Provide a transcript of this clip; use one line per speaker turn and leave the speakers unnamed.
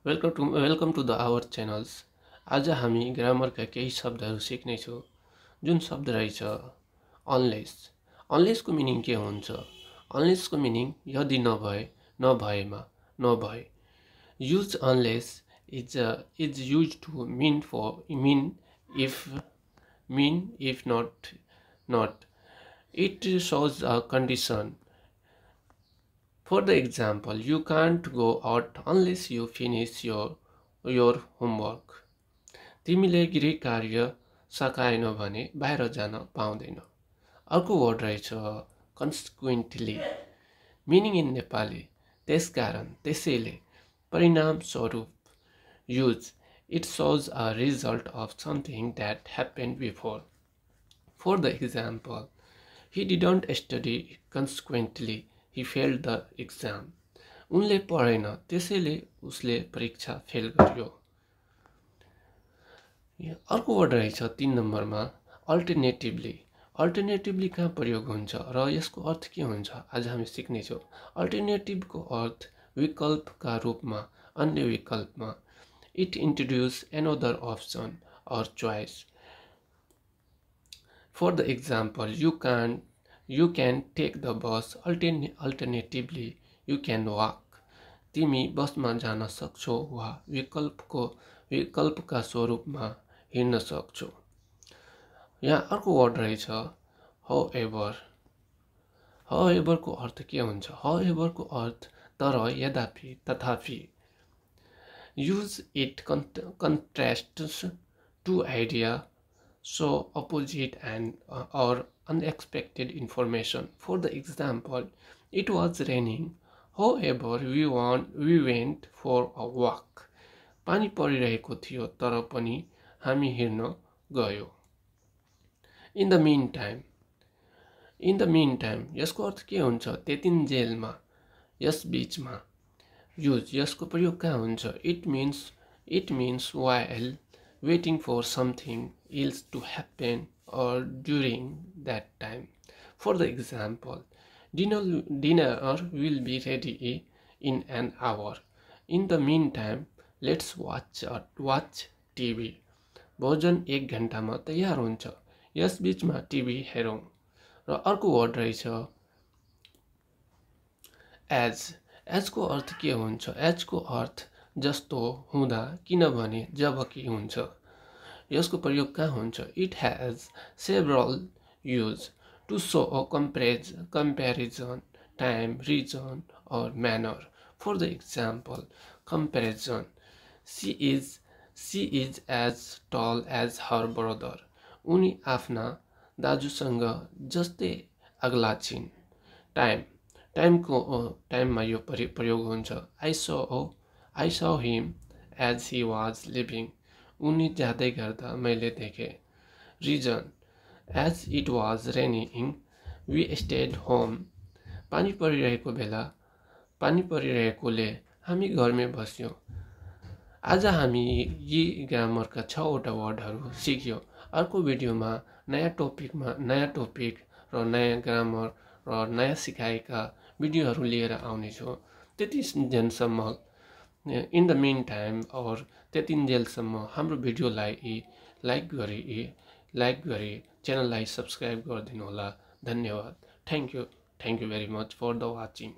Welcome to the our channels. आज हामी ग्रामरका केही शब्दहरू सिक्नेछौँ। जुन शब्द रहेछ अनलेस। अनलेसको मिनिङ के हुन्छ? अनलेसको मिनिङ यदि नभए, नभएमा, नभए। Use unless is use to mean if not. It shows a condition. For the example, you can't go out unless you finish your homework. तिमीले गृह कार्य सकाएन भने बाहिर जान पाउँदैन। अर्को वर्ड रहेछ consequently. मिनिङ इन नेपाली त्यसकारण, त्यसैले, परिणाम स्वरूप। Use. It shows a result of something that happened before. For the example, he didn't study, consequently he failed the exam. उनले पढेन त्यसैले उसले परीक्षा फेल गर्यो। अर्को वर्ड रहेछ 3 नम्बरमा अल्टरनेटिभली। अल्टरनेटिभली कहाँ प्रयोग हुन्छ र यसको अर्थ के हुन्छ आज हामी सिक्नेछौँ। अल्टरनेटिभको अर्थ विकल्पका रूपमा, अन्य विकल्पमा। It introduce another option or choice. For the example, you can take the bus. Alternatively, you can walk. तिमी बसमा जान सक्छौ वा विकल्पका स्वरूपमा हिँड्न सक्छौ। यहाँ अर्को वर्ड रहेछ however. however को अर्थ के हुन्छ? however को अर्थ तर, यद्यपि, तथापि। Use it contrasts two ideas, so opposite and or unexpected information. For the example, it was raining, however we went for a walk. पानी परिरहेको थियो तर पनि हामी हिँड्न गयो। In the meantime, यसको अर्थ के हुन्छ? त्यतिन्जेलमा, यस बीचमा। Use. यसको प्रयोग कहाँ हुन्छ? It means while waiting for something else to happen or during that time. For the example, dinner will be ready in an hour. In the meantime, let's watch TV. भोजन 1 घण्टामा तयार हुन्छ, यस बीचमा टिभी हेरौँ। र अर्को वर्ड रहेछ as को अर्थ के हुन्छ? एज को अर्थ जस्तो, हुँदा, किनभने, जबकि हुन्छ। यसको प्रयोग कहाँ हुन्छ? It has several use to show a comparison, time, region or manner. For the example, comparison. She is as tall as her brother. उनी आफ्ना दाजुसँग जस्तै अग्ला छिन्। टाइममा यो प्रयोग हुन्छ I saw him as he was leaving. उनी जाँदै गर्दा मैले देखेँ। Reason. As it was raining, we stayed home. पानी परिरहेकोले हामी घरमै बस्यौँ। आज हामी यी ग्रामरका 6वटा वर्डहरू सिक्यौँ। अर्को भिडियोमा नयाँ टपिक र नयाँ ग्रामर र नयाँ सिकाएका भिडियोहरू लिएर आउनेछौँ। त्यतिन्जेलसम्म इन द मिन टाइम और त्यतिन्जेलसम्म हाम्रो भिडियोलाई लाइक गरी च्यानललाई सब्सक्राइब गरिदिनु होला। धन्यवाद। Thank you very much for the watching.